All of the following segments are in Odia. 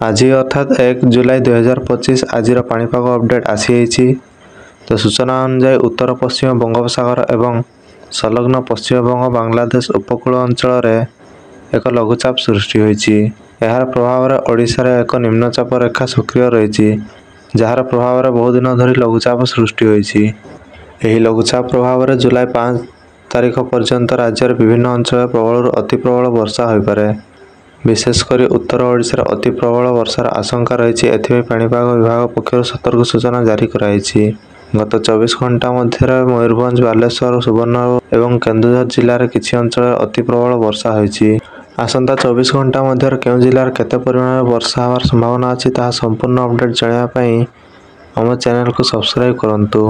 ଆଜି ଅର୍ଥାତ୍ 1 ଜୁଲାଇ 2025 ଆଜିର ପାଣିପାଗ ଅପଡ଼େଟ୍ ଆସିଯାଇଛି। ତ ସୂଚନା ଅନୁଯାୟୀ ଉତ୍ତର ପଶ୍ଚିମ ବଙ୍ଗୋପସାଗର ଏବଂ ସଂଲଗ୍ନ ପଶ୍ଚିମବଙ୍ଗ ବାଂଲାଦେଶ ଉପକୂଳ ଅଞ୍ଚଳରେ ଏକ ଲଘୁଚାପ ସୃଷ୍ଟି ହୋଇଛି। ଏହାର ପ୍ରଭାବରେ ଓଡ଼ିଶାରେ ଏକ ନିମ୍ନଚାପ ରେଖା ସକ୍ରିୟ ରହିଛି, ଯାହାର ପ୍ରଭାବରେ ବହୁଦିନ ଧରି ଲଘୁଚାପ ସୃଷ୍ଟି ହୋଇଛି। ଏହି ଲଘୁଚାପ ପ୍ରଭାବରେ ଜୁଲାଇ 5 ତାରିଖ ପର୍ଯ୍ୟନ୍ତ ରାଜ୍ୟର ବିଭିନ୍ନ ଅଞ୍ଚଳରେ ପ୍ରବଳରୁ ଅତି ପ୍ରବଳ ବର୍ଷା ହୋଇପାରେ। ବିଶେଷ କରି ଉତ୍ତର ଓଡ଼ିଶାରେ ଅତି ପ୍ରବଳ ବର୍ଷାର ଆଶଙ୍କା ରହିଛି। ଏଥିପାଇଁ ପାଣିପାଗ ବିଭାଗ ପକ୍ଷରୁ ସତର୍କ ସୂଚନା ଜାରି କରାଯାଇଛି। ଗତ 24 ଘଣ୍ଟା ମଧ୍ୟରେ ମୟୂରଭଞ୍ଜ, ବାଲେଶ୍ୱର, ସୁବର୍ଣ୍ଣପୁର ଏବଂ କେନ୍ଦୁଝର ଜିଲ୍ଲାରେ କିଛି ଅଞ୍ଚଳରେ ଅତି ପ୍ରବଳ ବର୍ଷା ହୋଇଛି। ଆସନ୍ତା 24 ଘଣ୍ଟା ମଧ୍ୟରେ କେଉଁ ଜିଲ୍ଲାରେ କେତେ ପରିମାଣରେ ବର୍ଷା ହେବାର ସମ୍ଭାବନା ଅଛି ତାହା ସମ୍ପୂର୍ଣ୍ଣ ଅପଡ଼େଟ୍ ଜାଣିବା ପାଇଁ ଆମ ଚ୍ୟାନେଲକୁ ସବସ୍କ୍ରାଇବ୍ କରନ୍ତୁ।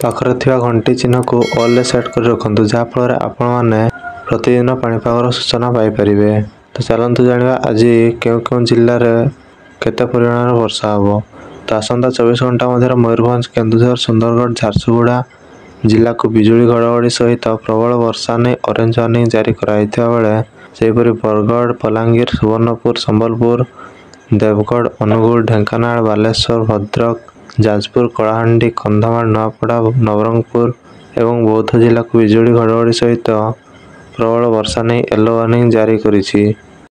ପାଖରେ ଥିବା ଘଣ୍ଟି ଚିହ୍ନକୁ ଅଲ୍ରେ ସେଟ୍ କରି ରଖନ୍ତୁ, ଯାହାଫଳରେ ଆପଣମାନେ ପ୍ରତିଦିନ ପାଣିପାଗର ସୂଚନା ପାଇପାରିବେ। ତ ଚାଲନ୍ତୁ ଜାଣିବା ଆଜି କେଉଁ କେଉଁ ଜିଲ୍ଲାରେ କେତେ ପରିମାଣର ବର୍ଷା ହେବ। ତ ଆସନ୍ତା 24 ଘଣ୍ଟା ମଧ୍ୟରେ ମୟୂରଭଞ୍ଜ, କେନ୍ଦୁଝର, ସୁନ୍ଦରଗଡ଼, ଝାରସୁଗୁଡ଼ା ଜିଲ୍ଲାକୁ ବିଜୁଳି ଘଡ଼ଘଡ଼ି ସହିତ ପ୍ରବଳ ବର୍ଷା ନେଇ ଅରେଞ୍ଜ ୱାର୍ଣ୍ଣିଂ ଜାରି କରାଯାଇଥିବା ବେଳେ, ସେହିପରି ବରଗଡ଼, ବଲାଙ୍ଗୀର, ସୁବର୍ଣ୍ଣପୁର, ସମ୍ବଲପୁର, ଦେବଗଡ଼, ଅନୁଗୁଳ, ଢେଙ୍କାନାଳ, ବାଲେଶ୍ୱର, ଭଦ୍ରକ, ଯାଜପୁର, କଳାହାଣ୍ଡି, କନ୍ଧମାଳ, ନୂଆପଡ଼ା, ନବରଙ୍ଗପୁର ଏବଂ ବୌଦ୍ଧ ଜିଲ୍ଲାକୁ ବିଜୁଳି ଘଡ଼ଘଡ଼ି ସହିତ ପ୍ରବଳ ବର୍ଷା ନେଇ ୟେଲୋ ୱାର୍ଣ୍ଣିଂ ଜାରି କରିଛି।